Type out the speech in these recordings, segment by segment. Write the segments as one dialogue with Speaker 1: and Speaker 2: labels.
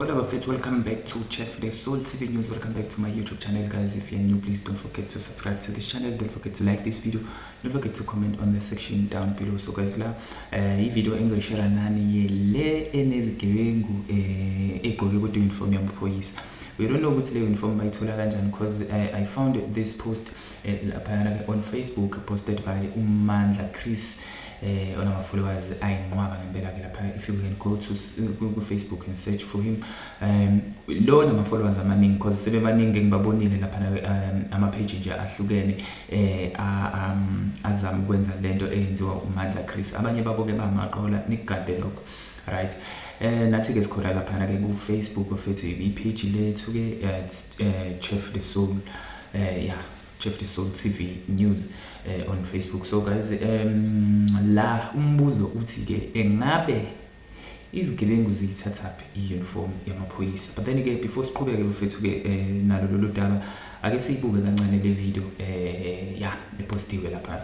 Speaker 1: Hola bafethu, welcome back to Chef The Soul TV News. Welcome back to my YouTube channel, guys. If you're new, please don't forget to subscribe to this channel. Don't forget to like this video. Don't forget to comment on the section down below. So guys, la i-video engizoyishare nani le enezigebengu egqoke kodwa uniform yamaphoyisa. We don't know ukuthi le uniform bayithola kanjani because I found this post laphayana on Facebook, posted by uMandla Chris, onama-followers ayinqwaba ngempela ke lapha. If you can go to ku-Facebook and search for him, lo nama-followers amaningi because sebebaningi engibabonile lapha, ama-page nje ahlukene azama ukwenza lento eyenziwa uMandla Chris. Abanye babo ke bamaqola, nikugade lokho, right? Nathi ke sikhona laphana ke ku-Facebook bafethu, i-page lethu ke, it's Chef The Soul, yeah, Chef The Soul TV News on Facebook. So guys, la umbuzo uthi ke, engabe izigebengu ziyithathaphi i-uniform yamaphoyisa? But then ke, before siqhubeke bafethu ke nalo lolu daba, ake siyibuke kancane le video, yeah, epostiwe lapha.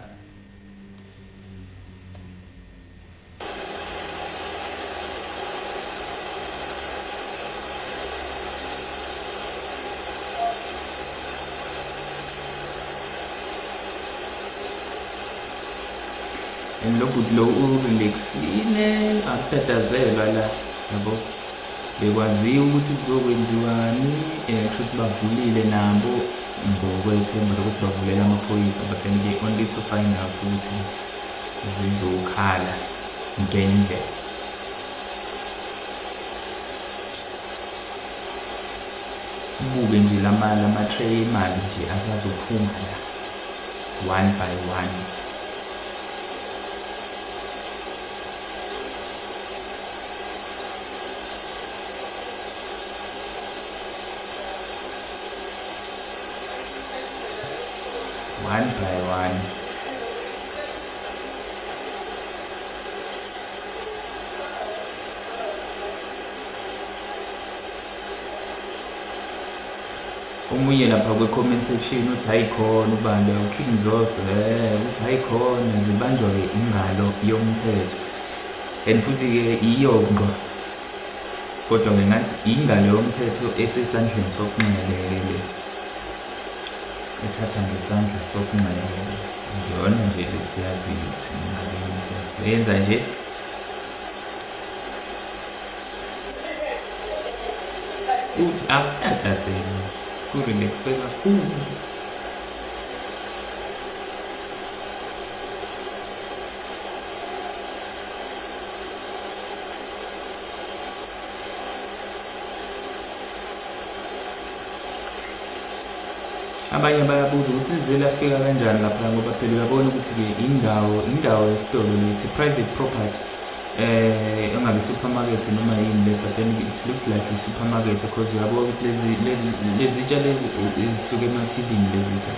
Speaker 1: And lo bhuti lo urelaxile, akutatazelwa la, yabo, bekwaziwa ukuthi kuzokwenziwani. Kusho ukuthi bavulile nabo ngokwethemba lokuthi bavulela amaphoyisa, but then ke only to find out ukuthi zizokhala ngenye indlela. Ubuke nje lama tray imali nje asazophuma la one by one. One by one. Omunye lapha kwe-comment section uthi ayikhona ubani uKing Zoso, uthi ayikhona zibanjwa-ke ingalo yomthetho, and futhi-ke iyo ngqo, kodwa-ke ngathi ingalo yomthetho esesandleni sokunxele-ke le, ethatha ngesandla sokunxele, ngiyona nje lesiyaziyo ukuthi ingalo yomthetho yenza nje. Akutatazeli, kurelaxwe kakhulu. Abanye bayabuza ukuthi lize lafika kanjani lapha, ngoba phela uyabona ukuthi-ke indawo yesitolo lethi private property, engabe supermarket noma yini le, but then it looks like i-supermarket because uyabona ukuthi lezi tsha lezi ezisuka emathilini, lezi tsha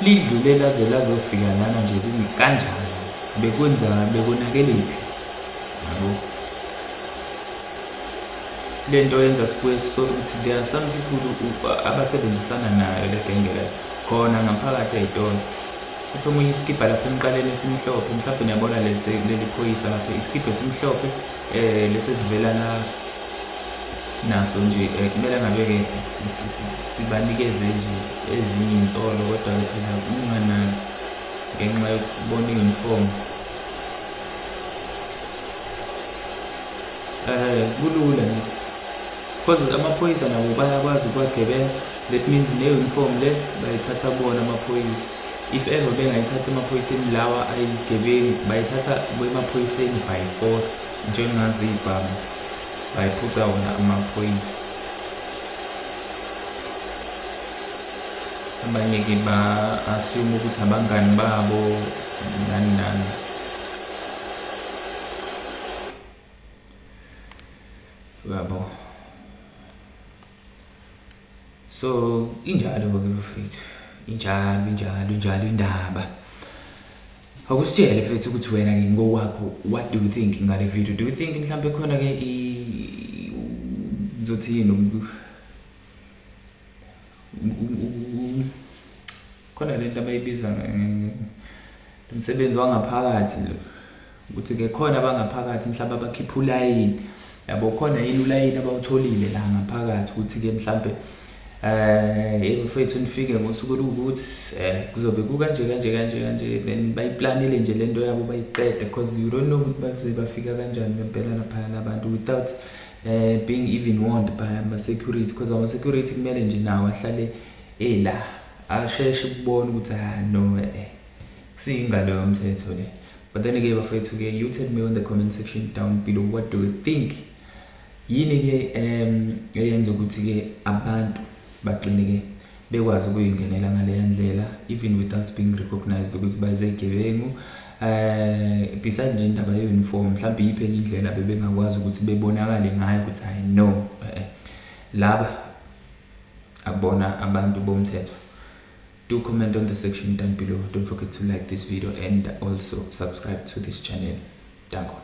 Speaker 1: lidlule laze lazofika lana nje kanjani, bekwenza bekonakelephi, yabo? Lento yenza sibuye sisole ukuthi there are some people abasebenzisana nayo le genge le khona ngaphakathi ey'tolo. Uthi omunye isikibha lapha emqaleni esimhlophe, mhlawumbe niyabona leli phoyisa lapha, isikibha esimhlophe lesi esivela la naso nje, kumele ngabe-ke sibanikeze nje ezinye iy'nsolo, kodwa-ke phela unganaki ngenxa yokubona i-uniform. Kulula nje because amaphoyisa nabo bayakwazi ukuwagebenga. That means ne-uniform le bayithatha kubona amaphoyisa. If ever bengayithatha emaphoyiseni lawa ayizigebengu, bayithatha emaphoyiseni by force, njengazo iy'bhamu bayiphuca wona amaphoyisa. Abanye-ke ba-assume ukuthi abangani babo nani nani, uyabo? So injalo-ke bafethu, injalo, injalo, injalo indaba. Akusitshele mfethu ukuthi wena-ke ngokwakho, what do you think ngale video? Do you think mhlampe khona-ke ngizothi yini, khona lento abayibiza umsebenzi wangaphakathi lo, ukuthi-ke khona abangaphakathi mhlawumbe abakhipha ulayini Yabo, khona yini ulayini abawutholile la ngaphakathi ukuthi-ke mhlampe hey mfethu, nifike ngosuku oluwukuthi kuzobe kukanje kanje kanje kanje, then bayiplanile nje lento yabo bayiqede, because you don't know ukuthi baze bafika kanjani ngempela laphayana abantu without being even warned by ama-security, because ama-security kumele nje nawo ahlale ela asheshe ukubona ukuthi, ah no, kusiyingalo yomthetho le. But then ke bafethu ke, you tell me on the comment section down below, what do you think? Yini ke eyenza ukuthi ke abantu bagcine ke bekwazi ukuyingenela ngaleya ndlela even without being recognized ukuthi bayizigebengu, beside nje indaba ye-uniform? Mhlawumbe yiphi enye indlela bebengakwazi ukuthi bebonakale ngayo ukuthi hayi no, laba akubona abantu bomthetho? Do comment on the section down below. Don't forget to like this video and also subscribe to this channel. Danko.